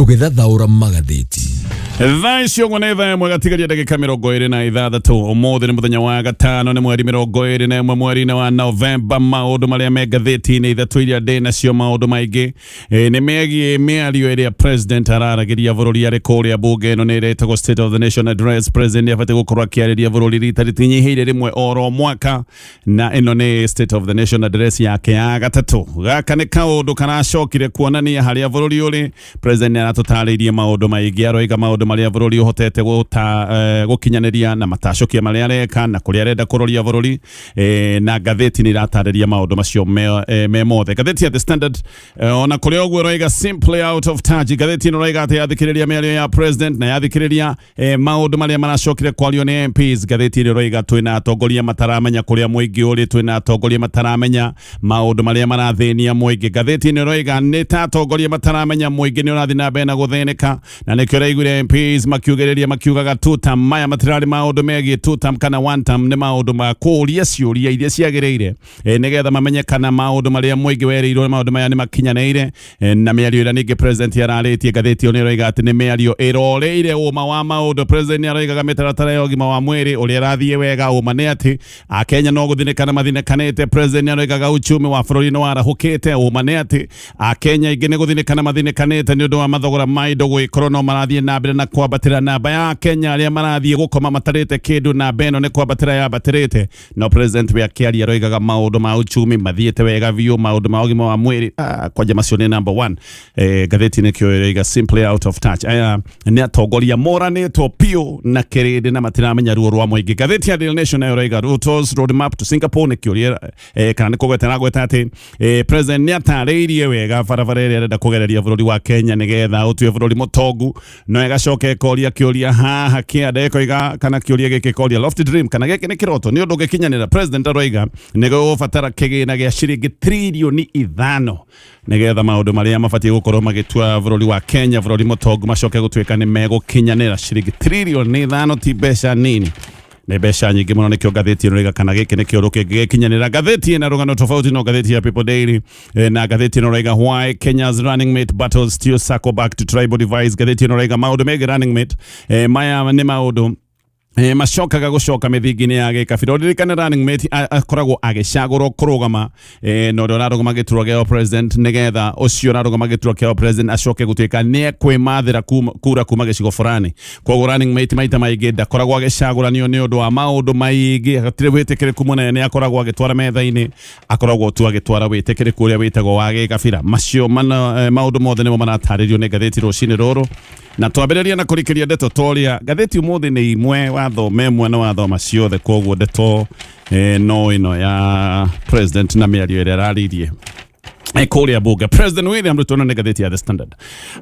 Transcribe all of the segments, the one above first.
Tũgĩthathaũra magathĩti. Thaa icio ũguo nĩ thaa 1 gatigaria ndagĩka 26. Ũmũthĩ nĩ mũthenya wa gatano, nĩ mweri 21 mweri-inĩ wa Novemba. Maũndũ marĩa me ngathĩti-inĩ ithatũ iria ndĩ nacio, maũndũ maingĩ nĩ megiĩ mĩario ĩrĩa president araragĩria bũrũri arĩ kũrĩa bunge. Ĩno nĩ ĩretagwo State of the Nation Address. President nĩ abatiĩ gũkorwo akĩarĩria bũrũri rita rĩtinyihĩire rĩmwe oro mwaka, na ĩno nĩ State of the Nation Address yake ya gatatũ. Gaka nĩ kaũndũ karacokire kuonania harĩa bũrũri ũrĩ. President nĩ aratũtarĩirie maũndũ maingĩ, aroiga maũndũ marĩa bũrũri ũhotete gũkinyanĩria na matacũkia marĩa areka na kũrĩa arenda kũroria bũrũri, na ngathĩti nĩ iratarĩria maũndũ macio me mothe. Ngathĩti ya The Standard, ona kũrĩ ũguo, ĩroiga "Simply out of touch". Ngathĩti ĩno ĩroiga atĩ yathikĩrĩria mĩario ya president na yathikĩrĩria maũndũ marĩa maracokire kwario nĩ MPs, ngathĩti ĩrĩa ĩroiga twĩna atongoria mataramenya kũrĩa mũingĩ ũrĩ, twĩna atongoria mataramenya maũndũ marĩa marathĩnia mũingĩ. Ngathĩti ĩno ĩroiga nĩ ta atongoria mataramenya mũingĩ nĩ ũrathiĩ na mbere na gũthĩnĩka, na nĩkĩo ũraiguire MPs makiugĩrĩria makiugaga two term. Maya matirarĩ maũndũ megiĩ two term kana one term, nĩ maũndũ ma kũũria ciũria iria ciagĩrĩire, nĩgetha mamenye kana maũndũ marĩa mũingĩ werĩirwo maũndũ maya nĩ makinyanĩire. Na mĩario ĩrĩa ningĩ president ararĩtie, ngathĩti ĩyo nĩ ĩroiga atĩ nĩ mĩario ĩroreire ũma wa maũndũ. President nĩ aroigaga mĩtaratara ya ũgima wa mwĩrĩ ũrĩa ĩrathiĩ wega, ũma nĩ atĩ Akenya no gũthinĩkana mathinĩkanĩte. President nĩ aroigaga uchumi wa bũrũri nĩ warahũkĩte, ũma nĩ atĩ Akenya aingĩ nĩ gũthinĩkana mathinĩkanĩte nĩ ũndũ wa mathogora ma indo gũgĩkorwo no marathiĩ na mbere na kwambatĩra. Namba ya Kenya arĩa marathiĩ gũkoma matarĩte kĩndũ, namba ĩno nĩ kwambatĩra yambatĩrĩte, no president we akĩaria aroigaga maũndũ ma uchumi mathiĩte wega biũ, maũndũ ma ũgima wa mwĩrĩ, kwanja macio nĩ number one. Ngathĩti nĩkĩo ĩroiga "Simply out of touch". Aya nĩ atongoria moranĩtwo biũ na kĩrĩndĩ na matiramenya ruo rwa mũingĩ. Ngathĩti ya Daily Nation nayo ĩroiga "Ruto's roadmap to Singapore". Nĩ kĩũria, kana nĩ kũgweta aragweta atĩ president nĩ atarĩirie wega barabara ĩrĩa arenda kũgereria bũrũri wa Kenya nĩgetha ũtue bũrũri mũtongu, no ĩgacoka ĩkoria kĩũria haha kĩanda, ĩkoiga kana kĩũria gĩkĩ ĩkoria, "Lofty dream", kana gĩkĩ nĩ kĩroto nĩ ũndũ ũngĩkinyanĩra? President aroiga nĩ gũgũbatara kĩgĩna gĩa ciringi tririoni 5 nĩgetha maũndũ marĩa mabatiĩ gũkorwo magĩtua bũrũri wa Kenya bũrũri mũtongu macoke gũtuĩka nĩ megũkinyanĩra. Ciringi tririoni 5 ti mbeca nini, nĩ mbeca nyingĩ mũno. Nĩkĩo ngathĩti ĩno ĩroiga kana gĩkĩ nĩkĩo kĩngĩgĩkinyanĩra. Ngathĩti ĩna rũgano tofauti no ngathĩti ya People Daily, na ngathĩti ĩno ĩroiga "Why Kenya's running mate battles still circle back to tribal divides". Ngathĩti ĩno ĩroiga maũndũ megiĩ running mate, maya nĩ maũndũ macokaga gũcoka mĩthingi-inĩ ya gĩkabira. Ũririkane running mate akoragwo agĩcagũrwo kũrũgama na ũrĩa ũrarũgama gĩturwa gĩa president, nĩgetha ũcio ũrarũgama gĩturwa kĩa president acoke gũtuĩka nĩ ekwĩmathĩra kura kuma gĩcigo fulani. Koguo running mate maita maingĩ ndakoragwo agĩcagũranio nĩ ũndũ wa maũndũ maingĩ, hatirĩ wĩtĩkĩrĩku mũnene akoragwo agĩtwara metha-inĩ, akoragwo tu agĩtwara wĩtĩkĩrĩku ũrĩa wĩtagwo wa gĩkabira. Macio mana, maũndũ mothe nĩmo maratarĩrio nĩ ngathĩti rũcinĩ rũrũ. Na twambĩrĩria na kũrikĩria ndeto toria ngathĩti ũmũthĩ nĩ imwe, wathoma ĩmwe na wathoma ciothe. Koguo ndeto no ĩno ya president na mĩario ĩrĩa araririe kũrĩa bunge. President William Ruto, na nĩ ngathĩti ya The Standard,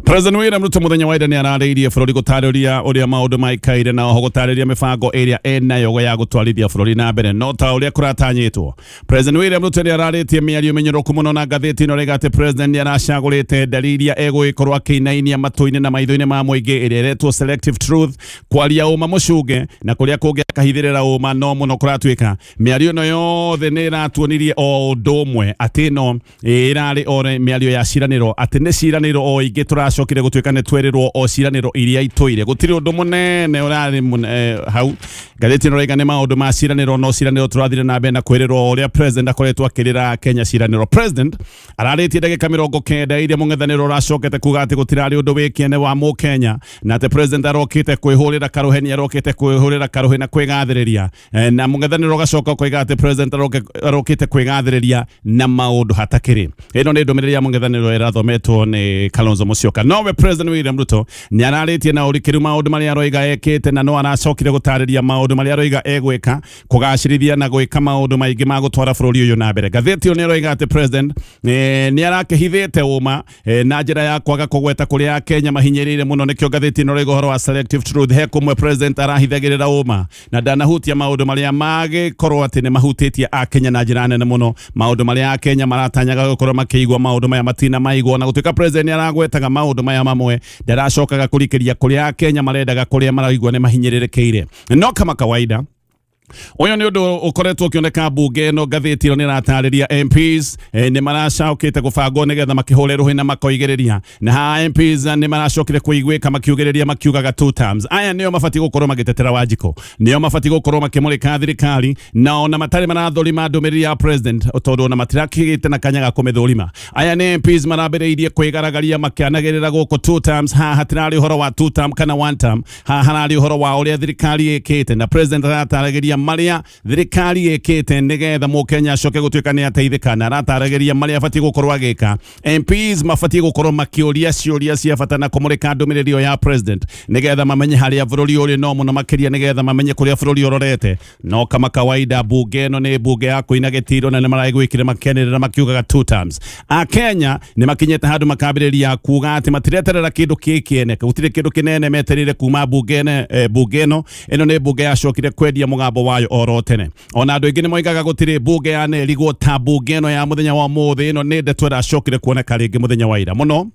President William Ruto mũthenya wa ira nĩ ararĩirie bũrũri gũtarĩria ũrĩa maũndũ maikaire na oho gũtarĩria mĩbango ĩrĩa enayo ya gũtwarithia bũrũri na mbere. No ta ũrĩa kũratanyĩtwo, President William Ruto nĩ ararĩtie mĩario mĩnyoroku mũno, na ngathĩti ĩno ĩroiga atĩ president nĩ aracagũrĩte ndari iria egũgĩkorwo akĩinainia matũ-inĩ na maitho-inĩ ma mũingĩ, ĩrĩa ĩretwo selective truth, kwaria ũma mũcunge na kũrĩa kũngĩ akahithĩrĩra ũma. No mũno kũratuĩka mĩario ĩno yothe nĩ ĩratuonirie o ũndũ ũmwe, atĩ ĩno ĩrarĩ o mĩario ya ciranĩro, atĩ nĩ ciranĩro o ingĩ tũracokire gũtuĩka nĩ twerĩrwo o ciranĩro iria itũire. Gũtirĩ ũndũ mũnene ũrarĩ hau. Ngathĩti ĩno ĩroiga nĩ maũndũ ma ciranĩro, no ciranĩro tũrathire na mbere na kwĩrĩrwo o ũrĩa president akoretwo akĩrĩra Kenya ciranĩro. President ararĩtie ndagĩka 90 iria mũng'ethanĩro ũracokete kuga atĩ gũtirarĩ ũndũ wĩ kĩene wa mũkenya, na atĩ president arokĩte kwĩhũrĩra karũheni, arokĩte kwĩhũrĩra karũhĩ na kwĩgathĩrĩria. Na mũng'ethanĩro ũgacoka ũkoiga atĩ president arokĩte kwĩgathĩrĩria na maũndũ hatakĩrĩ. Ĩno nĩ ndũmĩrĩri ya mũng'ethanĩro ĩrathometwo nĩ Kalonzo Musyoka. Nowe President William Ruto nĩ ararĩtie na ũrikĩru maũndũ marĩa aroiga ekĩte, na no aracokire gũtarĩria maũndũ marĩa aroiga egwĩka kũgacĩrithia na gwĩka maũndũ maingĩ ma gũtwara bũrũri ũyũ na mbere. Ngathĩti ĩyo nĩ ĩroiga atĩ president nĩ arakĩhithĩte ũma na njĩra ya kwaga kũgweta kũrĩa Akenya mahinyĩrĩire mũno. Nĩkĩo ngathĩti ĩno ĩroiga ũhoro wa selective truth. He kũmwe president arahithagĩrĩra ũma na ndanahutia maũndũ marĩa magĩkorwo atĩ nĩ mahutĩtie Akenya na njĩra nene mũno, maũndũ marĩa Akenya maratanyaga gũkorwo makĩigua, maũndũ maya matina maigua. Na gũtuĩka president nĩ aragwetaga maũndũ maya mamwe, ndaracokaga kũrikĩria kũrĩa Akenya marendaga, kũrĩa maraigua nĩ mahinyĩrĩrĩkĩire. No kama kawaida, Ũyũ nĩ ũndũ ũkoretwo ũkĩoneka mbunge ĩno. Ngathĩti ĩno nĩ ĩratarĩria MPs nĩ maracokete gũbangwo nĩgetha makĩhũre rũhĩ na makoigĩrĩria, na haha MPs nĩ maracokire kũiguĩka makiugĩrĩria makiugaga two terms. Aya nĩo mabatiĩ gũkorwo magĩtetera Wanjikũ, nĩo mabatiĩ gũkorwo makĩmũrĩka thirikari, na ona matarĩ marathũrima ndũmĩrĩri ya president, tondũ ona matirakĩgĩte na kanya ga kũmĩthũrima. Aya nĩ MPs marambĩrĩirie kwĩgaragaria makĩanagĩrĩra gũkũ two terms. Haha hatirarĩ ũhoro wa two term kana one term, haha hararĩ ũhoro wa ũrĩa thirikari ĩkĩte, na president arataragĩria marĩa thirikari ĩkĩte nĩgetha mũkenya acoke gũtuĩka nĩ ateithĩka, na arataragĩria marĩa abatiĩ gũkorwo agĩka. MPs mabatiĩ gũkorwo makĩũria ciũria cia bata na kũmũrĩka ndũmĩrĩri ĩyo ya president nĩgetha mamenye harĩa bũrũri ũrĩ, no mũno makĩria nĩgetha mamenye kũrĩa bũrũri ũrorete. No kama kawaida, bunge ĩno nĩ bunge ya kũina gĩtiro, na nĩ maraiguĩkire makĩanĩrĩra makiugaga two terms. Akenya nĩ makinyĩte handũ makambĩrĩria kuga atĩ matireterera kĩndũ kĩkĩene, gũtirĩ kĩndũ kĩnene metereire kuma bunge ĩno. Ĩno nĩ bunge yacokire kwendia mũgambo wayo oro tene. Ona andũ aingĩ nĩ moigaga gũtirĩ bunge yanerigwo ta bunge ĩno ya mũthenya wa ũmũthĩ. Ĩno nĩ ndeto ĩracokire kuoneka rĩngĩ mũthenya wa ira mũno.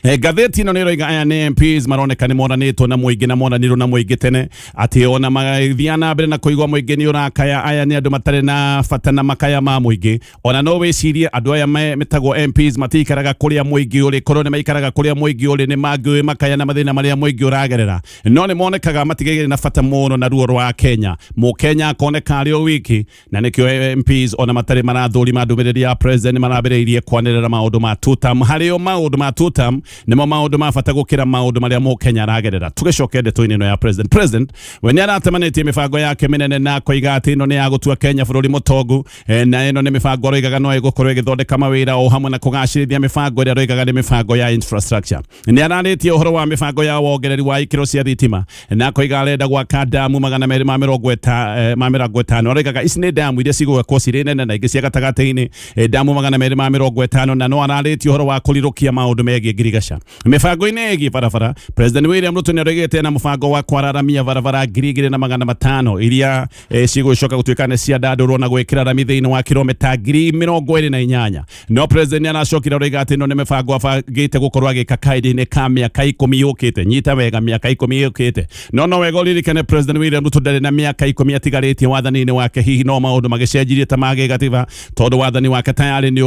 Ngathĩti ĩno nĩ ĩroiga aya nĩ MPs maroneka nĩ monanĩtwo na mũingĩ na monanirwo na mũingĩ tene, atĩ ona magĩthiĩ na mbere na kũigua mũingĩ nĩ ũrakaya, aya nĩ andũ matarĩ na bata na makaya ma mũingĩ. Ona no wĩcirie andũ aya metagwo MPs matiikaraga kũrĩa mũingĩ ũrĩ. Korwo nĩ maikaraga kũrĩa mũingĩ ũrĩ, nĩ mangĩũĩ makaya na mathĩna marĩa mũingĩ ũragerera, no nĩ monekaga matigĩrĩ na bata mũno na ruo rwa Kenya. Mũkenya akoneka arĩ o wiki, na nĩkĩo MPs ona matarĩ marathũrima ndũmĩrĩri ya president marambĩrĩirie kwanĩrĩra maũndũ ma two term. Harĩo maũndũ ma two term nĩmo maũndũ ma bata gũkĩra maũndũ marĩa mũkenya aragerera. Tũgĩcoke ndeto-inĩ ĩno ya president, president we nĩ aratemanĩtie mĩbango yake mĩnene na akoiga atĩ ĩno nĩ ya gũtua Kenya bũrũri mũtongu, na ĩno nĩ mĩbango aroigaga no ĩgũkorwo ĩgĩthondeka mawĩra o hamwe na kũgacĩrithia mĩbango ĩrĩa aroigaga nĩ mĩbango ya infrastructure. Nĩ ararĩtie ũhoro wa mĩbango ya wongereri wa ikĩro cia thitima, na akoiga arenda gwaka ndamu 250. Aroigaga ici nĩ ndamu iria cigwakwo cirĩ nene na ingĩ cia gatagatĩ-inĩ, ndamu 250. Na no ararĩtie ũhoro wa kũrirũkia maũndũ megiĩ ngirigaca. Mĩbango-inĩ ĩgiĩ barabara, President William Ruto nĩ aroigĩte na mũbango wa kwararamia barabara 2500 iria cigũcoka gũtuĩka nĩ ciandandũrwo na gwĩkĩra rami thĩinĩ wa kilomita 28,000. No president nĩ aracokire aroiga atĩ ĩno nĩ mĩbango abangĩte gũkorwo agĩka kahinda-inĩ ka mĩaka 10 yũkĩte. Nyita wega, mĩaka 10 yũkĩte. No wega ũririkane President William Ruto ndarĩ na mĩaka 10 atigarĩtie wathani-inĩ wake. Hihi no maũndũ magĩcenjirie ta magĩgatiba, tondũ wathani wake tayarĩ nĩ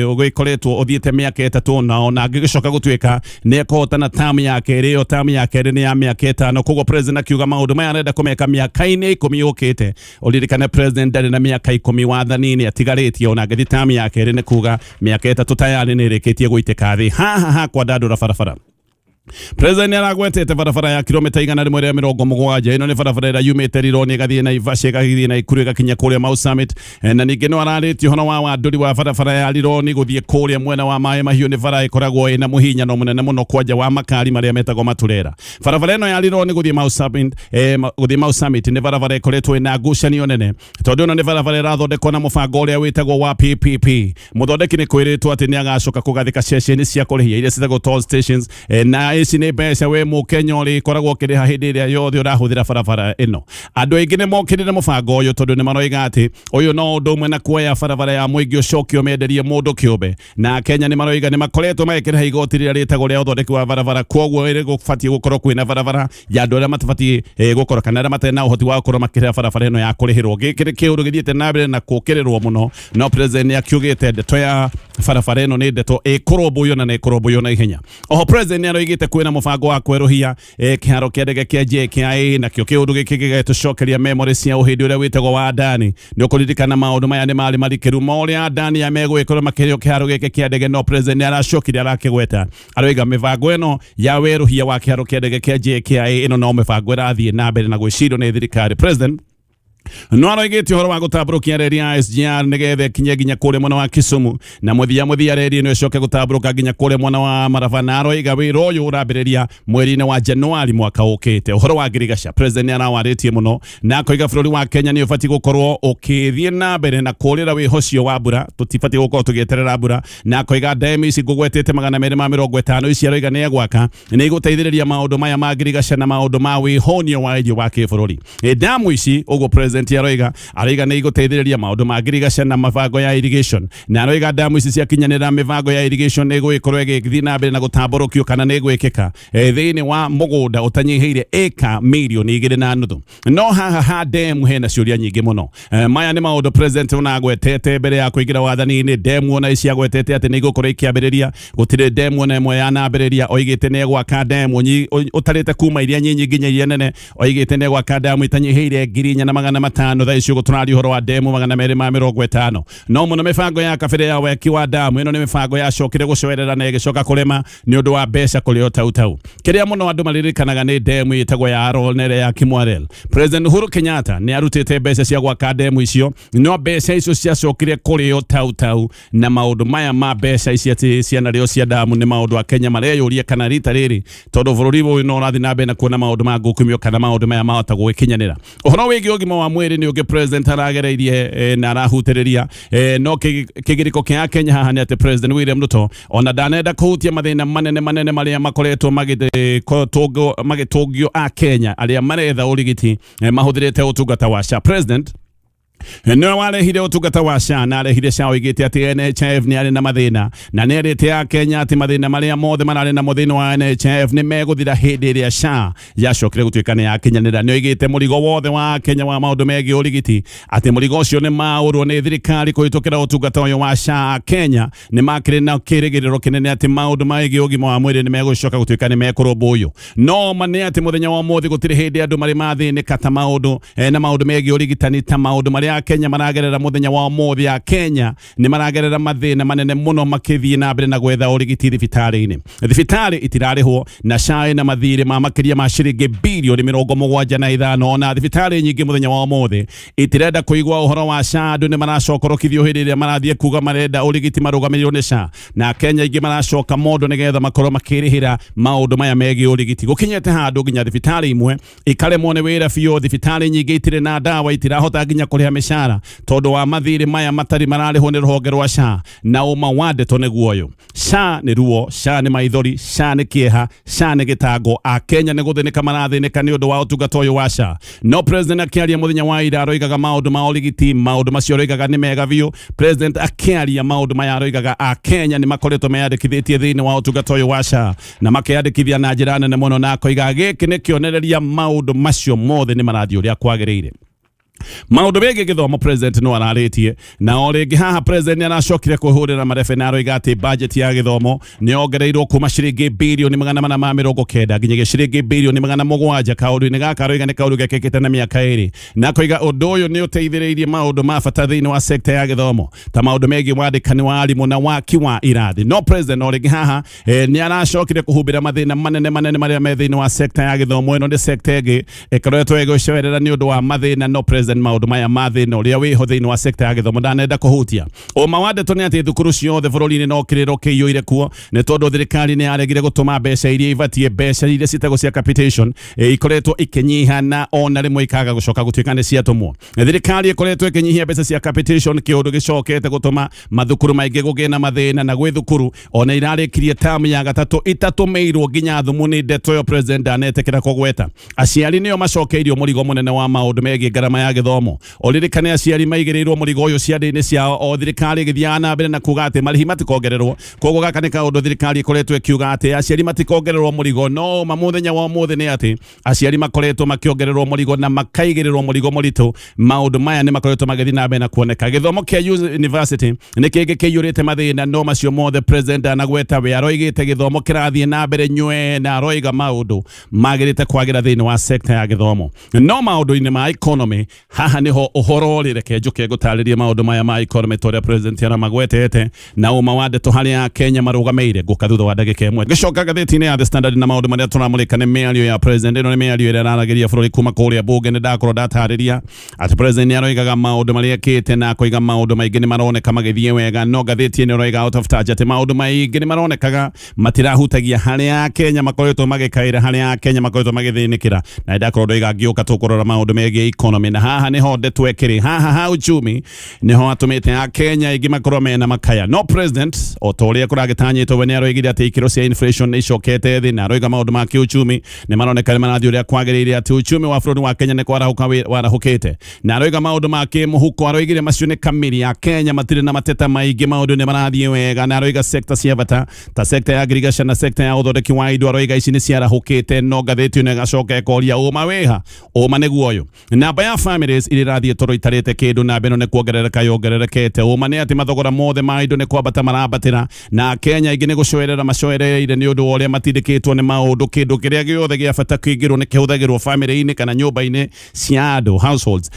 ũgĩkoretwo ũthiĩte mĩaka 3, na ona angĩgĩcoka gũtuĩka nĩ ekũhotana tamu ya kerĩ, ĩyo tamu ya kerĩ nĩ ya mĩaka 5. Koguo president akiuga maũndũ maya arenda kũmeka mĩaka-inĩ 10 yũkĩte. Ũririkane president ndarĩ na mĩaka 10 wathani-inĩ atigarĩtie. Ona angĩthiĩ tamu ya kerĩ, nĩ kuga mĩaka 3 tayarĩ nĩ ĩrĩkĩtie gũitĩka thĩ. Haha hakwandandũra barabara, president nĩ aragwetete barabara ya kilomita 170. Ĩno nĩ barabara ĩrĩa yumĩte Rironi ĩgathiĩ Naivasha, ĩgathiĩ Naikuru, ĩgakinya kũrĩa Mau Summit. Na ningĩ no ararĩtie ũhoro wa wandũri wa barabara ya Rironi gũthiĩ kũrĩa mwena wa Maĩ Mahiũ. Nĩ bara ĩkoragwo ĩna mũhinyano mũnene mũno, kwanja wa makari marĩa metagwo maturera. Barabara ĩno ya Rironi gũthiĩ Mau Summit, gũthiĩ Mau Summit nĩ barabara ĩkoretwo ĩna ngucanio nene, tondũ ĩno nĩ barabara ĩrathondekwo na mũbango ũrĩa wĩtagwo wa PPP. Mũthondeki nĩ kwĩrĩtwo atĩ nĩ agacoka kũgathĩka ceceni cia kũrĩhia iria ciĩtagwo toll stations, na ici nĩ mbeca we mũkenya ũrĩkoragwo ũkĩrĩha hĩndĩ ĩrĩa yothe ũrahũthĩra barabara ĩno. Andũ aingĩ nĩ mokĩrĩre mũbango ũyũ, tondũ nĩ maroiga atĩ ũyũ no ũndũ ũmwe na kuoya barabara ya mũingĩ ũcoke ũmenderie mũndũ kĩũmbe. Na Kenya nĩ maroiga nĩ makoretwo magĩkĩrĩha igoti rĩrĩa rĩtagwo rĩa ũthondeki wa barabara, koguo ĩrĩ gũbatiĩ gũkorwo kwĩna barabara ya andũ arĩa matabatiĩ gũkorwo kana arĩa matarĩ na ũhoti wa gũkorwo makĩrĩha barabara ĩno ya kũrĩhĩrwo. Gĩkĩ nĩ kĩũndũ gĩthiĩte na mbere na kũkĩrĩrwo mũno, no president nĩ akiugĩte ndeto ya barabara ĩno nĩ ndeto ĩkũrũmbũiyo na nĩ ĩkũrũmbũiyo na ihenya. Oho president nĩ aroigĩte kwĩna mũbango wa kwerũhia kĩharo kĩa ndege kĩa JKIA, nakĩo kĩũndũ gĩkĩ gĩgatũcokeria memory cia ũhĩndĩ ũrĩa wĩtagwo wa Adani. Nĩ ũkũririkana maũndũ maya nĩ marĩ marikĩru ma ũrĩa Adani aya megũgĩkorwo makĩheo kĩharo gĩkĩ kĩa ndege, no president nĩ aracokire arakĩgweta, aroiga mĩbango ĩno ya werũhia wa kĩharo kĩa ndege kĩa JKIA ĩno no mĩbango ĩrathiĩ na mbere na gwĩcirio nĩ thirikari. President no aroigĩte ũhoro wa gũtambũrũkia reri ya SGR nĩgetha ĩkinye nginya kũrĩa mwena wa Kisumu, na mũthia mũthia reri ĩno ĩcoke gũtambũrũka nginya kũrĩa mwena wa Maraba, na aroiga wĩra ũyũ ũrambĩrĩria mweri-inĩ wa Januari mwaka ũkĩte. Ũhoro wa ngirigaca, president nĩ arawarĩtie mũno na akoiga bũrũri wa Kenya nĩ ũbatiĩ gũkorwo ũkĩthiĩ na mbere na kũrĩra wĩhocio wa mbura, tũtibatiĩ gũkorwo tũgĩeterera mbura. Na akoiga ndemu ici ngũgwetete 250 ici aroiga nĩ egwaka nĩ igũteithĩrĩria maũndũ maya ma ngirigaca na maũndũ ma wĩhũnio wa irio wa kĩbũrũri. Ndamu ici ũguo president President aroiga aroiga nĩ igũteithĩrĩria maũndũ ma ngirigaca na mabango ya irrigation, na aroiga damu ici ciakinyanĩra mĩbango ya irrigation nĩ ĩgũgĩkorwo ĩgĩthiĩ na mbere na gũtambũrũkio kana nĩ ĩgwĩkĩka thĩinĩ wa mũgũnda ũtanyihĩire ĩka 2.5 mirioni. No haha ha demu hena ciũria nyingĩ mũno. Maya nĩ maũndũ president ona agwetete mbere ya kũingĩra wathani-inĩ. Demu ona ici agwetete atĩ nĩ igũkorwo ikĩambĩrĩria, gũtirĩ demu ona ĩmwe yanambĩrĩria. Oigĩte nĩ egwaka demu ũtarĩte kuma iria nyinyi nginya iria nene. Oigĩte nĩ egwaka demu itanyihĩire 4,500. Thaa ici ũguo tũraria ũhoro wa demu 250. No mũno mĩbango ya kabere ya weki wa damu ĩno nĩ mĩbango yacokire gũcoerera na ĩgĩcoka kũrema nĩ ũndũ wa mbeca kũrĩ o tau tau. Kĩrĩa mũno andũ maririkanaga nĩ demu ĩtagwo ya Arror na ĩrĩa ya Kimwarer. President Uhuru Kenyatta nĩ arutĩte mbeca cia gwaka demu icio, no mbeca icio ciacokire kũrĩo tau tau. Na maũndũ maya ma mbeca ici atĩ cianarĩo cia damu nĩ maũndũ a Kenya mareyũria kana rita rĩrĩ, tondũ bũrũri ũyũ no ũrathiĩ na mbere na kuona maũndũ ma ngukumio, kana maũndũ maya mahota gũgĩkinyanĩra. Ũhoro wĩgiĩ ũgima wa mwĩrĩ nĩ ũngĩ president aragereirie na arahutĩrĩria, no kĩgirĩko kĩa Kenya haha nĩ atĩ President William Ruto ona ndanenda kũhutia mathĩna manene manene marĩa makoretwo magĩtũngio a Kenya arĩa maretha ũrigiti mahũthĩrĩte ũtungata wa SHA. President nĩwe warehire ũtungata wa SHA na arehire SHA oigĩte atĩ NHIF nĩ arĩ na mathĩna, na nĩ erĩte a Kenya atĩ mathĩna marĩa mothe mararĩ namo thĩinĩ wa NHIF nĩ megũthira hĩndĩ ĩrĩa SHA yacokire gũtuĩka nĩ yakinyanĩra. Nĩ oigĩte mũrigo wothe wa Kenya wa maũndũ megiĩ ũrigiti, atĩ mũrigo ũcio nĩ maũrwo nĩ thirikari kũhĩtũkĩra ũtungata ũyũ wa SHA. Kenya nĩ makĩrĩ na kĩrĩgĩrĩro kĩnene atĩ maũndũ megiĩ ũgima wa mwĩrĩ nĩ megũcoka gũtuĩka nĩ mekũrũmbũiyo. No ma nĩ atĩ mũthenya wa ũmũthĩ gũtirĩ hĩndĩ andũ marĩ mathĩnĩka ta maũndũ na maũndũ megiĩ ũrigitani ta maũndũ marĩa Akenya maragerera mũthenya wa ũmũthĩ. Akenya nĩ maragerera mathĩna manene mũno makĩthiĩ na mbere na gwetha ũrigiti thibitarĩ-inĩ. Thibitarĩ itirarĩhwo na SHA na mathirĩ ma makĩria ma ciringi 75 birioni. Ona thibitarĩ nyingĩ mũthenya wa ũmũthĩ itirenda kũigua ũhoro wa SHA. Andũ nĩ maracokorokithio hĩndĩ ĩrĩa marathiĩ kuga marenda ũrigiti marũgamĩrĩirwo nĩ SHA, na Kenya aingĩ maracoka mondo nĩgetha makorwo makĩrĩhĩra maũndũ maya megiĩ ũrigiti. Gũkinyĩte handũ nginya thibitarĩ imwe ikaremwo nĩ wĩra biũ. Thibitarĩ nyingĩ itirĩ na ndawa, itirahota nginya kũrĩha mĩcara tondũ wa mathirĩ maya matarĩ mararĩhwo nĩ rũhonge rwa SHA. Na ũma wa ndeto nĩguo ũyũ: SHA nĩ ruo, SHA nĩ maithori, SHA nĩ kĩeha, SHA nĩ gĩtango. Akenya nĩ gũthĩnĩka marathĩnĩka nĩ ũndũ wa ũtungata ũyũ wa SHA. No president akĩaria mũthenya wa ira aroigaga maũndũ ma ũrigiti, maũndũ macio aroigaga nĩ mega biũ. President akĩaria maũndũ maya aroigaga Akenya nĩ makoretwo meyandĩkithĩtie thĩinĩ wa ũtungata ũyũ wa SHA na makeyandĩkithia na njĩra nene mũno, na akoiga gĩkĩ nĩ kĩonereria maũndũ macio mothe nĩ marathiĩ ũrĩa kwagĩrĩire. Maũndũ megiĩ gĩthomo president no ararĩtie, na o rĩngĩ haha president nĩ aracokire kwĩhũrĩra marebe na aroiga atĩ budget ya gĩthomo nĩ yongereirwo kuma ciringi 490 birioni nginyagia ciringi 700 birioni. Kaũndũ-inĩ gaka aroiga nĩ kaũndũ gekĩkĩte na mĩaka 2, na akoiga ũndũ ũyũ nĩ ũteithĩrĩirie maũndũ ma bata thĩinĩ wa sekta ya gĩthomo ta maũndũ megiĩ wandĩkani wa arimũ na waki wa irathi. No president o rĩngĩ haha nĩ aracokire kũhumbĩra mathĩna manene manene marĩa me thĩinĩ wa sekta ya gĩthomo. Ĩno nĩ sekta ĩngĩ ĩkoretwo ĩgĩcoerera nĩ ũndũ wa mathĩna, no president maũndũ maya ma thĩna ũrĩa wĩho thĩinĩ wa sekta ya gĩthomo ndanenda kũhutia. Ũma wa ndeto nĩ atĩ thukuru ciothe bũrũri-inĩ no kĩrĩro kĩiyũire kuo nĩ tondũ thirikari nĩ yaregire gũtũma mbeca iria ibatiĩ. Mbeca iria ciĩtagwo cia capitation ikoretwo ikĩnyiha na ona rĩmwe ikaga gũcoka gũtuĩka nĩ ciatũmwo. Thirikari ĩkoretwo ĩkĩnyihia mbeca cia capitation, kĩũndũ gĩcokete gũtũma mathukuru maingĩ gũgĩe na mathĩna, na gwĩ thukuru ona irarĩkirie tamu ya gatatũ itatũmĩirwo nginya thumu. Nĩ ndeto ĩyo president ndanetĩkĩra kũgweta. Aciari nĩo macokeirio mũrigo mũnene wa maũndũ megiĩ ngarama ya gĩthomo. Ũririkane aciari maigĩrĩirwo mũrigo ũyũ ciande-inĩ ciao o thirikari ĩgĩthiaga na mbere na kuga atĩ marĩhi matikongererwo. Koguo gaka nĩ kaũndũ thirikari ĩkoretwo ĩkiuga atĩ aciari matikongererwo mũrigo, no ma mũthenya wa ũmũthĩ nĩ atĩ aciari makoretwo makĩongererwo mũrigo na makaigĩrĩrwo mũrigo mũritũ. Maũndũ maya nĩ makoretwo magĩthiĩ na mbere na kuoneka. Gĩthomo kĩa university nĩ kĩngĩ kĩiyũrĩte mathĩna, no macio mothe president ndanagweta. We aroigĩte gĩthomo kĩrathiĩ na mbere nywe, na aroiga maũndũ magĩrĩte kwagĩra thĩinĩ wa sekta ya gĩthomo. No maũndũ-inĩ ma economy, haha nĩho ũhoro ũrĩ. Reke njũke ngũtarĩrie maũndũ maya ma economy ta ũrĩa president aramagwetete na ũma wa ndeto harĩa Kenya marũgamĩire. Ngũka thutha wa ndagĩka ĩmwe. Gĩcoka ngathĩti-inĩ ya The Standard na maũndũ marĩa tũramũrĩka nĩ mĩario ya president. Ĩno nĩ mĩario ĩrĩa araragĩria bũrũri kuma kũrĩa mbunge. Nĩ ndakorwo ndatarĩria atĩ president nĩ aroigaga maũndũ marĩa ekĩte na akoiga maũndũ maingĩ nĩ maroneka magĩthiĩ wega, no ngathĩti ĩno ĩroiga out of touch atĩ maũndũ maingĩ nĩ maronekaga matirahutagia harĩa Kenya makoretwo magĩkaĩra, harĩa Kenya makoretwo magĩthĩnĩkĩra. Na ndakorwo ndoiga ngĩũka tũkũrora maũndũ megiĩ economy na haha. Haha nĩho ndeto ĩkĩrĩ, haha ha uchumi nĩho atũmĩte Akenya aingĩ makorwo mena makaya. No president o ta ũrĩa kũragĩtanyĩtwo, we nĩ aroigire atĩ ikĩro cia inflation nĩ icokete thĩ, na aroiga maũndũ ma kĩuchumi nĩ maroneka nĩ marathiĩ ũrĩa kwagĩrĩire, atĩ uchumi wa bũrũri wa Kenya nĩ kwarahũka warahũkĩte. Na aroiga maũndũ ma kĩmũhuko, aroigire macio nĩ kamiri, Akenya matirĩ na mateta maingĩ, maũndũ nĩ marathiĩ wega. Na aroiga sekta cia bata ta sekta ya ngirigaca na sekta ya ũthondeki wa indo, aroiga ici nĩ ciarahũkĩte. No ngathĩti ĩno ĩgacoka ĩkoria, ũma wĩha? Ũma nĩguo ũyũ: namba ya families iria irathiĩ toro itarĩte kĩndũ, namba ĩno nĩ kuongerereka yongererekete. Ũma nĩ atĩ mathogora mothe ma indo nĩ kwambata marambatĩra, na Kenya aingĩ nĩ gũcoerera macoereire nĩ ũndũ wa ũrĩa matindĩkĩtwo nĩ maũndũ. Kĩndũ kĩrĩa gĩothe gĩa bata kĩingĩrwo nĩ kĩhũthagĩrwo famĩlĩ-inĩ kana nyũmba-inĩ cia andũ, households,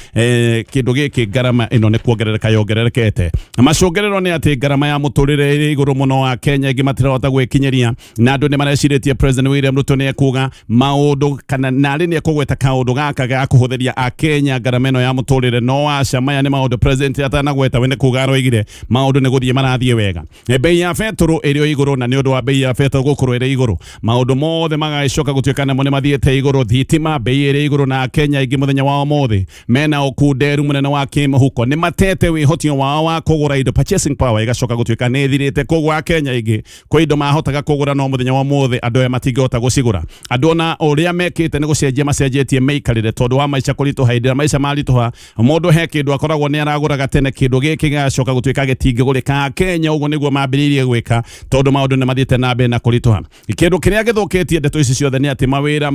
kĩndũ gĩkĩ ngarama ĩno nĩ kuongerereka yongererekete. Macũngĩrĩro nĩ atĩ ngarama ya mũtũrĩre ĩrĩ igũrũ mũno, wa Kenya aingĩ matirahota gwĩkinyĩria, na andũ nĩ marecirĩtie President William Ruto nĩ ekuga maũndũ kana narĩ nĩ ekũgweta kaũndũ gaka ga kũhũthĩria Akenya ngarama ĩno ya mũtũrĩre. No aca, maya nĩ maũndũ president atanagweta, we nĩ kuga aroigire maũndũ nĩ gũthiĩ marathiĩ wega. Bei ya betũrũ ĩrĩ o igũrũ, na nĩ ũndũ wa bei ya betũrũ gũkorwo ĩrĩ igũrũ, maũndũ mothe magagĩcoka gũtuĩka namo nĩ mathiĩte igũrũ. Thitima bei ĩrĩ igũrũ, na Akenya aingĩ mũthenya wa ũmũthĩ mena ũkunderu mũnene wa kĩmũhuko, nĩ matete wĩhotio wao wa kũgũra indo, purchasing power ĩgacoka gũtuĩka nĩ ĩthirĩte. Koguo Akenya aingĩ kwĩ indo mahotaga kũgũra, no mũthenya wa ũmũthĩ andũ aya matingĩhota gũcigũra. Andũ ona ũrĩa mekĩte nĩ gũcenjia macenjetie mĩikarĩre tondũ wa maica kũritũha. Hĩndĩ ĩrĩa maica maritũha, mũndũ he kĩndũ akoragwo nĩ aragũraga tene, kĩndũ gĩkĩ gĩgacoka gũtuĩka gĩtingĩgũrĩka. Kenya ũguo nĩguo mambĩrĩirie gwĩka, tondũ maũndũ nĩ mathiĩte na mbere na kũritũha. Kĩndũ kĩrĩa gĩthũkĩtie ndeto ici ciothe nĩ atĩ mawĩra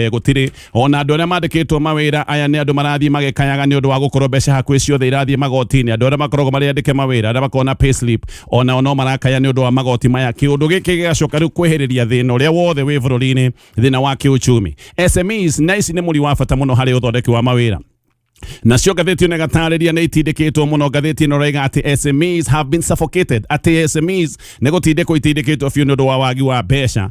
gũtirĩ. Ona andũ arĩa mandĩkĩtwo mawĩra aya nĩ andũ marathiĩ magĩkayaga nĩ ũndũ wa gũkorwo mbeca hakuhĩ ciothe irathiĩ magoti-inĩ. Andũ arĩa makoragwo marĩ andĩke mawĩra, arĩa makoragwo na pay slip, onao no marakaya nĩ ũndũ wa magoti maya. Kĩũndũ gĩkĩ gĩgacoka rĩu kwĩhĩrĩria thĩna ũrĩa wothe wĩ bũrũri-inĩ, thĩna wa kĩuchumi. SMEs na ici nĩ mũri wa bata mũno harĩ ũthondeki wa mawĩra. Nacio ngathĩti ĩno ĩgatarĩria nĩ itindĩkĩtwo mũno. Ngathĩti ĩno ĩroiga atĩ SMEs have been suffocated, atĩ SMEs nĩ gũtindĩkwo itindĩkĩtwo biũ nĩ ũndũ wa wagi wa mbeca.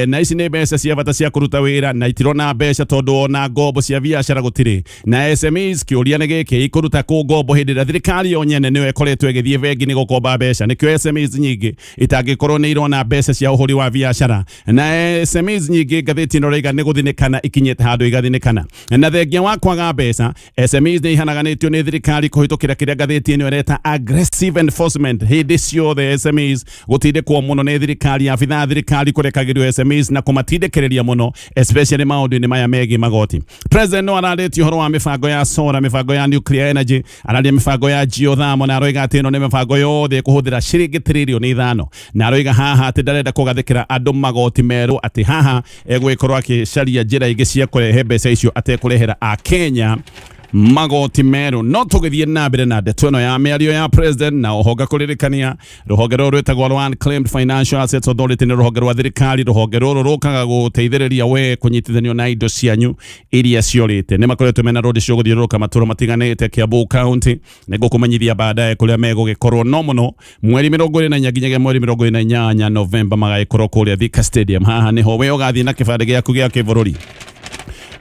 Na ici nĩ mbeca cia bata cia kũruta wĩra, na itirona mbeca tondũ ona ngombo cia biacara gũtirĩ. Na SMEs, kĩũria nĩ gĩkĩ, ikũruta kũ ngombo hĩndĩ ĩrĩa thirikari yo nyene nĩyo ĩkoretwo ĩgĩthiĩ bengi nĩ gũkomba mbeca? Nĩkĩo SMEs nyingĩ itangĩkorwo nĩ irona mbeca cia ũhũri wa biacara. Na SMEs nyingĩ, ngathĩti ĩno ĩroiga, nĩ gũthinĩkana ikinyĩte handũ igathinĩkana. Na thengia wa kwaga mbeca, SMEs nĩ ihanaganĩtio nĩ thirikari kũhĩtũkĩra kĩrĩa ngathĩti ĩno ĩreta aggressive enforcement. Hĩndĩ ciothe SMEs gũtindĩkwo mũno nĩ thirikari, abithaa a thirikari kũrekagĩrio SMEs na kũmatindĩkĩrĩria mũno, especially maũndũ-inĩ maya megiĩ magoti. President no ararĩtie ũhoro wa mĩbango ya solar, mĩbango ya nuclear energy, araria mĩbango ya geothermal, na aroiga atĩ ĩno nĩ mĩbango yothe ĩkũhũthĩra ciringi 5 trillion. Na aroiga haha atĩ ndarenda kũgathĩkĩra andũ magoti merũ, atĩ haha egũgĩkorwo akĩcaria njĩra ingĩ cia kũrehe mbeca icio atekũrehera Akenya magoti merũ. No tũgĩthiĩ na mbere na ndeto ĩno ya mĩario ya president, na oho ngakũririkania rũhonge rũrũ rwĩtagwo rwa Unclaimed Financial Assets Authority nĩ rũhonge rwa thirikari. Rũhonge rũrũ rũkaga gũteithĩrĩria we kũnyitithanio na indo cianyu iria ciorĩte. Nĩ makoretwo mena rũndi cio gũthiũrũrũka matũra matiganĩte Kiambu County. Nĩ ngũkũmenyithia baadaye kũrĩa megũgĩkorwo, no mũno mweri 24 nginyagia mweri 28 Novemba magagĩkorwo kũrĩa Thika Stadium. Haha nĩho we ũgathiĩ na kĩbandĩ gĩaku gĩa kĩbũrũri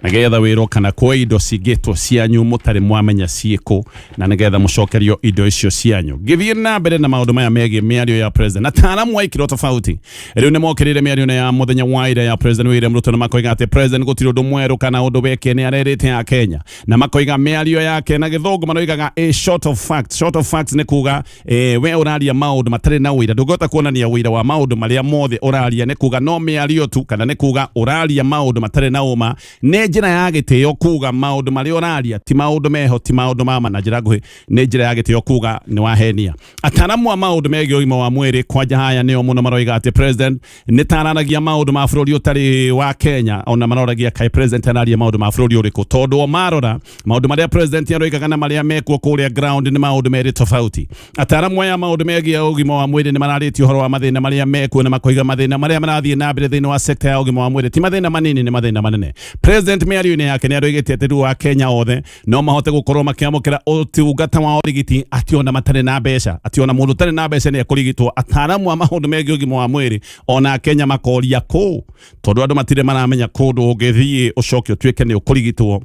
nĩgetha wĩrwo kana kwĩ indo cingĩtwo cianyu mũtarĩ mwamenya ciĩkũ, na nĩgetha mũcokerio indo icio cianyu. Ngĩthiĩ na mbere na maũndũ maya megiĩ mĩario ya president, ataaramu a ikĩro tofauti rĩu nĩ mokĩrĩire mĩario ĩno ya mũthenya wa ira ya President William Ruto, na makoiga atĩ president gũtirĩ ũndũ mwerũ kana ũndũ weke nĩ arerĩte ya Kenya. Na makoiga mĩario yake, na gĩthũngũ maroigaga a short of facts. Short of facts nĩ kuga we ũraria maũndũ matarĩ na ũira, ndũngĩhota kuonania ũira wa maũndũ marĩa mothe ũraria, nĩ kuga no mĩario tu, kana nĩ kuga ũraria maũndũ matarĩ na ũma. Nĩ njĩra ya gĩtĩo kuga maũndũ marĩa ũraria ti maũndũ meho, ti maũndũ mama. Na njĩra nguhĩ, nĩ njĩra ya gĩtĩo kuga nĩ wahenia. Ataramu a maũndũ megiĩ ũgima wa mwĩrĩ kwanja haya nĩo mũno maroiga atĩ president nĩ tararagia maũndũ ma bũrũri ũtarĩ wa Kenya. Ona maroragia kaĩ president araria maũndũ ma bũrũri ũrĩkũ, tondũ o marora maũndũ marĩa president aroigaga na marĩa mekuo kũrĩa ground nĩ maũndũ merĩ tofauti. Ataramu aya maũndũ megiĩ ũgima wa mwĩrĩ nĩ mararĩtie ũhoro wa mathĩna marĩa mekuo, na makoiga mathĩna marĩa marathiĩ na mbere thĩinĩ wa sekta ya ũgima wa mwĩrĩ ti mathĩna manini, nĩ mathĩna manene. President mĩario-inĩ yake nĩ aroigĩte atĩ rĩu Akenya othe no mahote gũkorwo makĩamũkĩra ũtungata wa ũrigiti atĩ ona matarĩ na mbeca, atĩ ona mũndũ ũtarĩ na mbeca nĩ ekũrigitwo. Ataramu a maũndũ megiĩ ũgima wa mwĩrĩ ona Kenya makoria kũ, tondũ andũ matirĩ maramenya kũndũ ũngĩthiĩ ũcoke ũtuĩke nĩ ũkũrigitwo.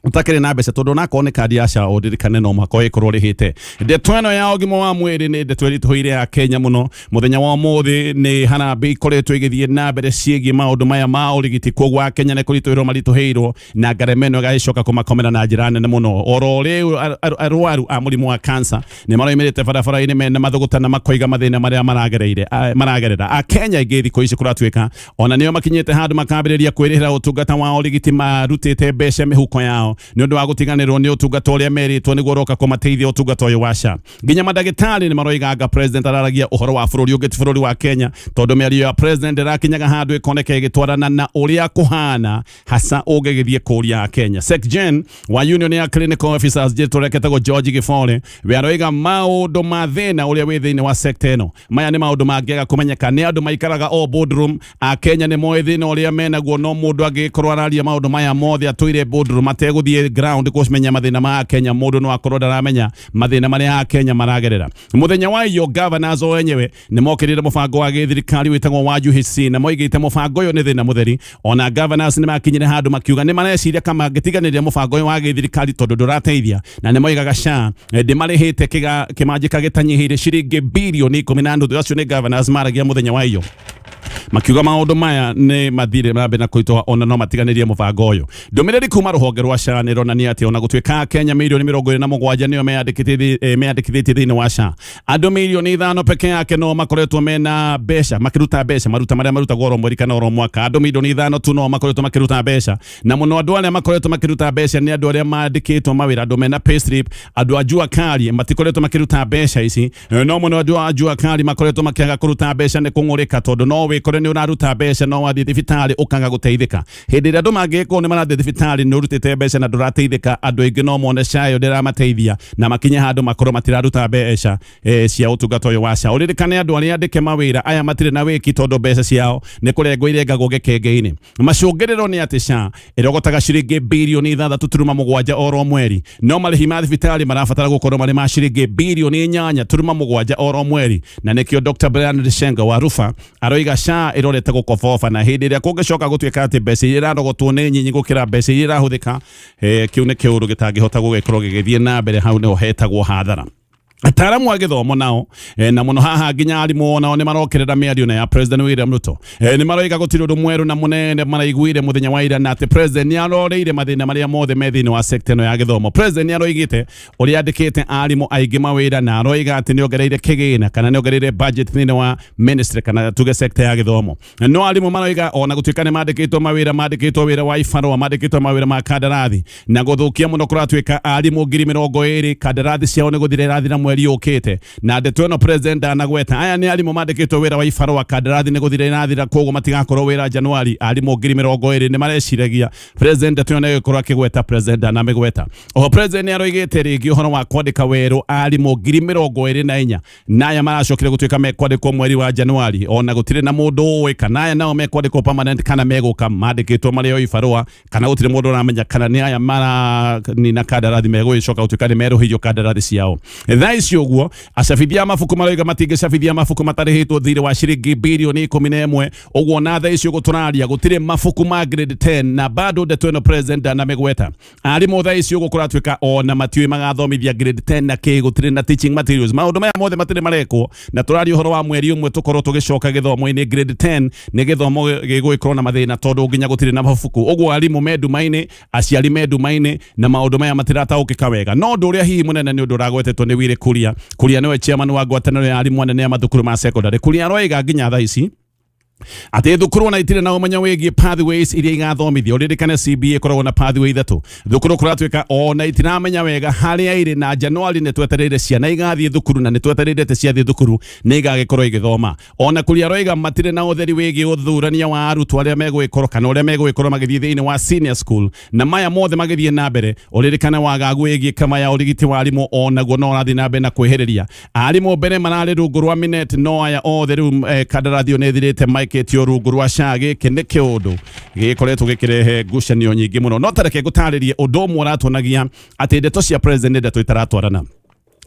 Utakĩrĩ na mbeca, tondũ onakorwo nĩ kandi ya SHA, ũririkane no mũhaka ũgĩkorwo ũrĩhĩte. Ndeto ĩno ya ũgima wa mwĩrĩ nĩ ndeto ĩritũhĩire ya Kenya mũno. Mũthenya wa ũmũthĩ nĩ harambĩ ikoretwo igĩthiĩ na mbere ciĩgiĩ maũndũ maya ma ũrigiti. Koguo Akenya nĩ kũritũhĩrwo maritũhĩirwo na ngarama ĩno ĩgagĩcoka kũmakomera na njĩra nene mũno. Oro rĩu arwaru a mũrimũ wa cancer nĩ maroimĩrĩte barabara-inĩ mena mathũgũta na makoiga mathĩna marĩa maragereire maragerera. Akenya aingĩ thikũ ici kũratuĩka ona nĩo makinyĩte handũ makambĩrĩria kwĩrĩhĩra ũtungata wa ũrigiti marutĩte mbeca mĩhuko yao nĩ ũndũ wa gũtiganĩrwo nĩ ũtungata ũrĩa merĩtwo nĩguo ũroka kũmateithia, ũtungata ũyũ wa SHA. Nginya mandagĩtarĩ nĩ maroiga anga president araragia ũhoro wa bũrũri ũngĩ ti bũrũri wa Kenya, tondũ mĩario ya president ĩrakinyaga handũ ĩkoneka ĩgĩtwarana na ũrĩa kũhana hasa ũngĩgĩthiĩ kũria Kenya. Secgen wa Union ya Clinical Officers njĩtwo reketagwo George Gĩbore we aroiga maũndũ ma thĩna ũrĩa wĩ thĩinĩ wa sector ĩno, maya nĩ maũndũ mangĩaga kũmenyeka nĩ andũ maikaraga o boardroom. A Kenya nĩ moĩ thĩna ũrĩa menaguo, no mũndũ angĩgĩkorwo araria maũndũ maya mothe atũire boardroom ategũthiĩ ground kũmenya mathĩna ma Kenya, mũndũ no akorwo ndaramenya mathĩna marĩa a Kenya maragerera. Mũthenya wa iyo governors o enyewe nĩ mokĩrĩire mũbango wa gĩthirikari wĩtagwo wa UHC na moigĩte mũbango ũyũ nĩ thĩna mũtheri. Ona governors nĩ makinyire handũ makiuga nĩ mareciria kama mangĩtiganĩria mũbango ũyũ wa gĩthirikari tondũ ndũrateithia, na nĩ moigaga SHA ndĩmarĩhĩte kĩmanjĩka gĩtanyihĩire ciringi birioni 10.5. Acio nĩ governors maragia mũthenya wa iyo makiuga maũndũ maya nĩ mathire na mbere na kũritũha, ona no matiganĩrie mũbango ũyũ. Ndũmĩrĩri kuma rũhonge rwa SHA nĩ ĩronania atĩ ona gũtuĩka Kenya mirioni 27 nĩo meyandĩkithĩtie thĩinĩ wa SHA, andũ mirioni 5 peke yake no makoretwo mena mbeca makĩruta mbeca, maruta marĩa marutagwo oro mweri kana oro mwaka. Andũ mirioni 5 tu no makoretwo makĩruta mbeca, na mũno andũ arĩa makoretwo makĩruta mbeca nĩ andũ arĩa mandĩkĩtwo mawĩra, andũ mena payslip. Andũ a jua kali matikoretwo makĩruta mbeca ici. No mũno andũ a jua kali makoretwo makĩaga kũruta mbeca nĩ kũng'ũrĩka, tondũ no wĩkore nĩ ũraruta mbeca no wathiĩ thibitarĩ ũkaga gũteithĩka. Hĩndĩ ĩrĩa andũ mangĩgĩkorwo nĩ marathiĩ thibitarĩ, nĩ ũrutĩte mbeca na ndũrateithĩka, andũ aingĩ no mone SHA ĩyo ndĩramateithia na makinye handũ makorwo matiraruta mbeca cia ũtungata ũyũ wa SHA. Ũririkane andũ arĩa andĩke mawĩra aya matirĩ na wĩki, tondũ mbeca ciao nĩ kũrengwo irengagwo gĩkenge-inĩ. Macũngĩrĩro nĩ atĩ SHA ĩrogotaga ciringi birioni 6.7 oro mweri, no marĩhi ma thibitarĩ marabatara gũkorwo marĩ ma ciringi birioni 8.7 oro mweri. Na nĩkĩo Dr. Brian Shenga wa Rufa aroiga SHA ĩrorete gũkoboba, na hĩndĩ ĩrĩa kũngĩcoka gũtuĩka atĩ mbeca iria irarogotwo nĩ nyinyi gũkĩra mbeca iria irahũthĩka, kĩu nĩ kĩũndũ gĩtangĩhota gũgĩkorwo gĩgĩthiĩ na mbere. Hau nĩho hetagwo hathara. Ataaramu a gĩthomo nao na mũno haha nginya arimũ nao nĩ marokerera mĩario na ya President William Ruto. Nĩ maroiga gũtirĩ ũndũ mwerũ na mũnene maraiguire mũthenya wa ira, na atĩ president nĩ aroreire mathĩna marĩa mothe me thĩinĩ wa sector ĩno ya gĩthomo. President nĩ aroigĩte ũrĩa andĩkĩte arimũ aingĩ mawĩra, na aroiga atĩ nĩ ongereire kĩgĩna kana nĩ ongereire budget thĩinĩ wa ministry kana tuge sector ya gĩthomo. No arimũ maroiga ona gũtuĩka nĩ mandĩkĩtwo mawĩra, mandĩkĩtwo wĩra wa ibarũa, mandĩkĩtwo mawĩra ma kandarathi, na gũthũkia mũno kũratuĩka arimũ 20,000 kandarathi ciao nĩ gũthira irathira mweri ũkĩte. Na ndeto ĩno president ndanagweta. Aya nĩ arimũ mandĩkĩtwo wĩra wa ibarũa, kandarathi nĩ gũthira irathira, koguo matigakorwo wĩra Januari. Arimũ 20,000 nĩ mareciragia president ndeto ĩyo nĩ ĩgĩkorwo akĩgweta, president ndanamĩgweta. Oho president nĩ aroigĩte rĩngĩ ũhoro wa kwandĩka werũ arimũ 24,000, na aya maracokire gũtuĩka mekwandĩkwo mweri wa Januari, ona gũtirĩ na mũndũ ũĩ kana aya nao mekwandĩkwo permanent kana megũka mandĩkĩtwo marĩ o ibarũa, kana gũtirĩ mũndũ ũramenya kana nĩ aya maranina kandarathi megũgĩcoka gũtuĩka nĩ merũhĩirio kandarathi ciao. Thaa ici ũguo acabithia a mabuku maroiga matingĩcabithia mabuku matarĩhĩtwo thirĩ wa ciringi birioni 11. Ũguo na thaa ici ũguo tũraria gũtirĩ mabuku ma grade 10, na bado ndeto ĩno president ndanamĩgweta. Arimũ thaa ici ũguo kũratuĩka ona matiũĩ magathomithia grade 10 na kĩ, gũtirĩ na teaching materials. Maũndũ maya mothe matirĩ marekwo, na tũraria ũhoro wa mweri ũmwe tũkorwo tũgĩcoka gĩthomo-inĩ. Grade 10 nĩ gĩthomo gĩgũgĩkorwo na mathĩna tondũ nginya gũtirĩ na mabuku. Ũguo arimũ me nduma-inĩ, aciari me nduma-inĩ, na maũndũ maya matirataũkĩka wega. No ũndũ ũrĩa hihi mũnene nĩ ũndũ ũragwetetwo nĩ Willy Kuria. Kuria nĩwe chairman wa ngwatanĩro ya arimũ anene a mathukuru ma secondary. Kuria aroiga nginya thaa ici atĩ thukuru ona itirĩ na ũmenyo wĩgiĩ pathways iria igathomithia. Ũririkane CBA ĩkoragwo na pathway ithatũ. Thukuru kũratuĩka ona itiramenya wega harĩa irĩ, na Januari nĩ twetereire ciana igathiĩ thukuru, na nĩ twetereire atĩ ciathiĩ thukuru nĩ igagĩkorwo igĩthoma. Ona Kuria aroiga matirĩ na ũtheri wĩgiĩ ũthurania wa arutwo arĩa megũgĩkorwo kana ũrĩa megũgĩkorwo magĩthiĩ thĩinĩ wa senior school. Na maya mothe magĩthiĩ na mbere, ũririkane wagagu wĩgiĩ kama ya ũrigiti wa arimũ onaguo no ũrathiĩ na mbere na kwĩhĩrĩria. Arimũ mbere mararĩ rungu rwa Minet, no aya othe rĩu kandarathi ĩyo nĩ ĩthirĩte, maikĩtio rungu rwa SHA. Gĩkĩ nĩ kĩũndũ gĩkoretwo gĩkĩrehe ngucanio nyingĩ mũno. No tareke ngũtarĩrie ũndũ ũmwe ũratuonagia atĩ ndeto cia president nĩ ndeto itaratwarana.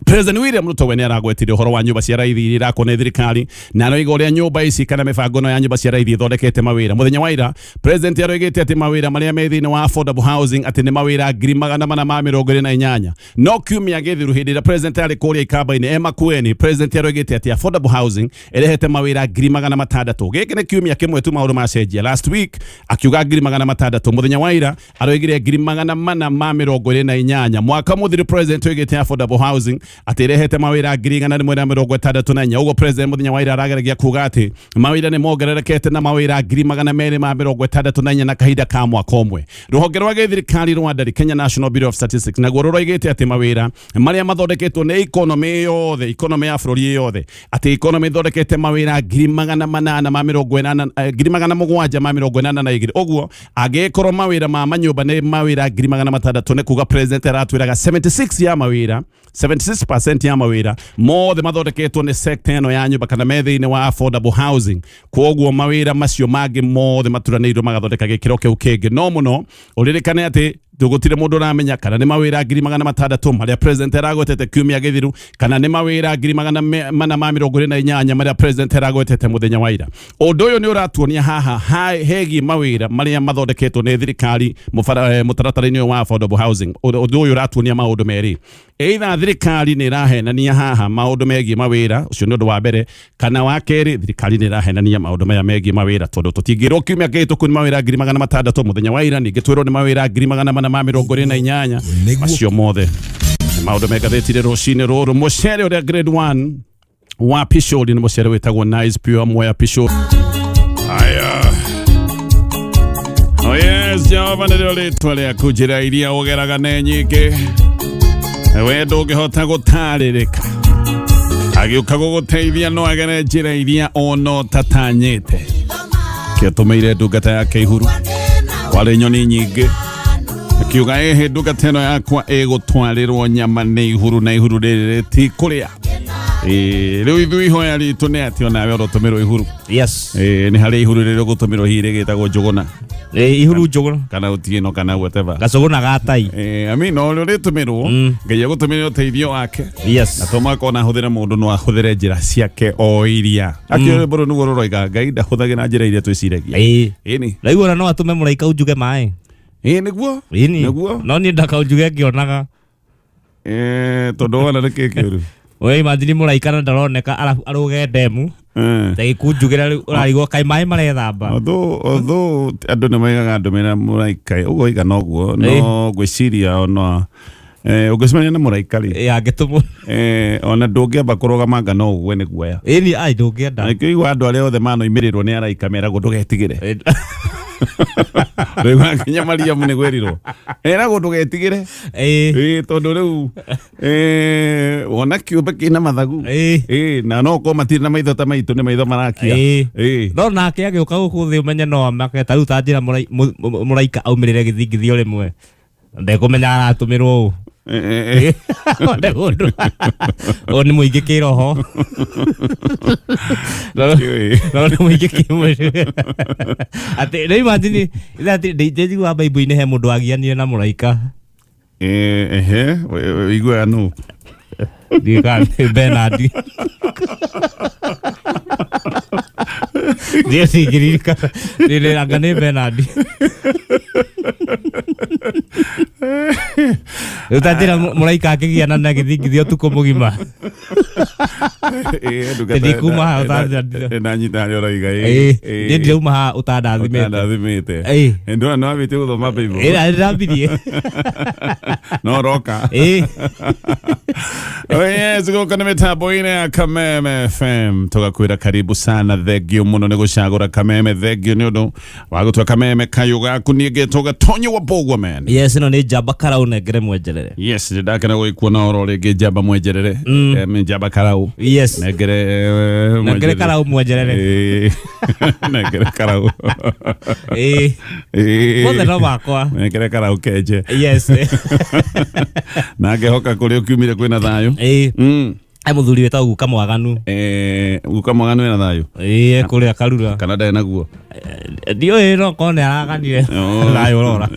President William Ruto we nĩ aragwetire ũhoro wa nyũmba cia raithi iria irakwo nĩ thirikari na aroiga ũrĩa nyũmba ici kana mĩbango ĩno ya nyũmba cia raithi ĩthondekete mawĩra. Mũthenya wa ira President aroigĩte atĩ mawĩra marĩa me thĩinĩ wa affordable housing atĩ nĩ mawĩra 428,000. No kiumia gĩthiru hĩndĩ ĩrĩa President arĩ kũrĩa Ikamba-inĩ e Makueni, President aroigĩte atĩ affordable housing ĩrehete mawĩra 600,000. Gĩkĩ nĩ kiumia kĩmwe tu maũndũ macenjia. Last week akiuga 600,000, mũthenya wa ira aroigire 428,000. Mwaka mũthiru President oigĩte affordable housing atĩ ĩrehete mawĩra 164,000. Ũguo President mũthenya wa ira arageragia kuga atĩ mawĩra nĩ mongererekete na mawĩra 264,000 na kahinda ka mwaka ũmwe. Rũhonge rwa gĩthirikari rwa ndari Kenya National Bureau of Statistics naguo rũroigĩte atĩ mawĩra marĩa mathondeketwo nĩ economy yothe, economy ya bũrũri yothe, atĩ economy ĩthondekete mawĩra 880,000, 782,000. Ũguo angĩkorwo mawĩra ma manyũmba nĩ mawĩra 600,000, nĩ kuga President aratwĩraga 76 ya mawĩra, 76% ya mawĩra mothe mathondeketwo nĩ sector ĩno ya nyũmba kana me thĩinĩ wa affordable housing. Koguo mawĩra macio mangĩ mothe maturanĩirwo magathondeka gĩkĩro kĩu kĩngĩ. No mũno ũririkane atĩ gũtirĩ mũndũ ũramenya kana nĩ mawĩra 600,000 marĩa President aragwetete kiumia gĩthiru kana nĩ mawĩra 428 marĩa President aragwetete mũthenya wa ira. Ũndũ ũyũ nĩ ũratuonia haha hegiĩ mawĩra marĩa mathondeketwo nĩ thirikari mũtaratara-inĩ ũyũ wa affordable housing. Ũndũ ũyũ ũratuonia maũndũ merĩ. Either thirikari nĩ ĩrahenania haha maũndũ megiĩ mawĩra, ũcio nĩ ũndũ wa mbere, kana wa kerĩ thirikari nĩ ĩrahenania maũndũ maya megiĩ mawĩra, tondũ tũtingĩrwo kiumia kĩhĩtũku nĩ mawĩra 600,000, mũthenya wa ira ningĩ twĩrwo nĩ mawĩra 428,000. Macio mothe nĩ maũndũ me ngathĩti-inĩ rũcinĩ rũrũ. Mũcere ũrĩa grade 1 wa Pishori nĩ mũcere wĩtagwo Nice Pure Mwea Pishori. Aya. Oh yes, Jehova nĩrĩo rĩtwa rĩaku, njĩra iria ũgeraga nĩ nyingĩ, we ndũngĩhota gũtarĩrĩka. Agĩũka gũgũteithia no agere njĩra iria ona ũtatanyĩte. Kĩatũmĩire ndungata yake ihuru, kwarĩ nyoni nyingĩ, akiuga ĩhĩ ndungata ĩno yakwa ĩgũtwarĩrwo nyama nĩ ihuru na ihuru rĩrĩ rĩtikũrĩa. Rĩu ithuĩ ihoya ritũ nĩ atĩ onawe ũrotũmĩrwo ihuru. Yes. Nĩ harĩ ihuru rĩrĩ ũgũtũmĩrwo hihi rĩgĩtagwo njũgũna. Ihuru njũgũna. Kana ũtiĩno kana whatever. Gacũgũna ga tai. I mean, o ũrĩa ũrĩtũmĩrwo, Ngai agũtũmĩre ũteithio wake. Yes. Na to mũhaka ona ahũthĩre mũndũ, no ahũthĩre njĩra ciake o iria. Akĩũrĩ mbũrũ nĩguo rũroiga Ngai ndahũthagĩra njĩra iria twĩciragia. Ĩni. Rĩu ona no atũme mũraika unjuge maĩ. Ĩĩ nĩguo. Ĩni. Nĩguo. No niĩ ndakaunjuge ngĩonaga. Tondũ wona nĩ kĩ kĩũru. We imagine mũraika na ndaroneka arabu arũge ndemu. Ta gĩkunjugĩra rĩu ũrarigwo kaĩ maĩ marethamba. Although andũ nĩ maigaga andũ mena mũraika ũguo igana ũguo, no ngwĩciria ona ũngĩcemania na mũraika rĩ, Angĩtũmwo. Ona ndũngĩamba kũrũgamanga no ũgwe nĩ guoya. Ĩni ai ndũngĩenda. Nĩkĩo igua andũ arĩa othe manoimĩrĩrwo nĩ araika meragwo ndũgetigĩre. Rĩu nginya Mariamu nĩ gwĩrirwo eragwo ndũgetigĩre. Ĩĩ, tondũ rĩu wona kĩũmbe kĩna mathagu. Ĩĩ, na no korwo matirĩ na maitho ta maitũ, nĩ maitho marakia. No nake agĩũka gũkũ thĩ ũmenye no amake ta rĩu ta njĩra mũraika aumĩrĩre gĩthingithio rĩmwe ndekũmenya aratũmĩrwo ũ. One mũndũ ũyũ nĩ mũingĩ kĩroho. No nĩ mũingĩ kĩmwĩrĩ atĩ rĩu imagine atĩ ndĩnjiguaga Bible-inĩ he mũndũ wagianire na mũraika. Ehe, iguaga nũ? Ndiũĩ kana nĩ Bernard. Ndiĩ ndingĩririkana. Anga nĩ Bernard. Rĩu ta njĩra mũraika akĩgiana na gĩthingithia ũtukũ mũgima. Ndikuma haha ũtandathimĩte. Ndanyita harĩa ũroiga. Niĩ ndirauma haha ũtandathimĩte. Ũtandathimĩte. Ndona nĩ wambĩtie gũthoma Bible. Ĩĩ, ndĩrambirie. No ũroka. Oh yes, gũkũ nĩ mĩtambo-inĩ ya Kameme FM tũgakwĩra karibu sana, thengio mũno nĩ gũcagũra Kameme, thengio nĩ ũndũ wa gũtua Kameme kayũ gaku. Niĩ ngetwo Gatonyi wa Mbũgua man. Yes, ĩno nĩ njamba karau nengere mwenjerere. Yes, nĩ ndakena gũgĩkuona oro rĩngĩ njamba mwenjerere. Njamba karau. Yes. Nengere Nengere karau mwenjerere. Nengere karau. Mothe no makwa. Nengere karau kenje. Yes. Na ngehoka kũrĩa ũkiumire kwĩna thayũ. He mũthuri wĩtagwo guka mwaganu. Guka mwaganu wĩna thayũ? Ĩĩ, kũrĩa Karura. Kana ndarĩ naguo? Ndiũĩ, no korwo nĩ araganire. Thayũ ũrora.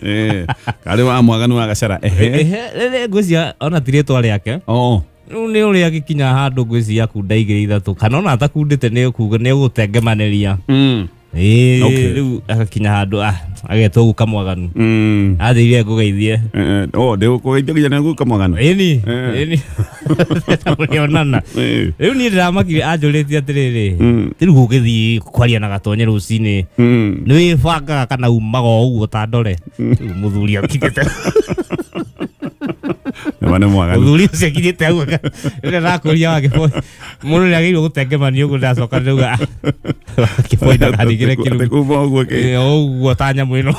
Karĩ wa mwaganu wa gacara, ehe. Ehe, ngwĩciria ona ti rĩtwa rĩake. Oh. Rĩu nĩ ũrĩa agĩkinya handũ ngwĩciria akunda igĩrĩ ithatũ kana ona atakundĩte nĩ ũkuga nĩ ũgũtengemanĩria. Ĩĩ, rĩu agakinya handũ agetwo guka mwaganu. Athire ngũgeithie. Oh, ndĩgũkũgeithia nginya nĩ guka mwaganu. Ĩni, ĩni. Mũrĩonana. Rĩu niĩ ndĩramakire anjũrĩtie atĩrĩrĩ, rĩu gũgĩthiĩ kwaria na gatonye rũcinĩ nĩ wĩbangaga kana umaga o ũguo ta ndore? Rĩu mũthuri akinyĩte. Nĩma nĩ mwaganu. Mũthuri ũcio akinyĩte hau rĩrĩa ndakũria wake mũndũ nĩ agĩrĩirwo gũtengemania ũguo ndacoka ndauga kĩboi ndakandigĩre kĩrumi. Atĩ kuma ũguo kĩ. Ĩ, ũguo ta nyamũ ĩno.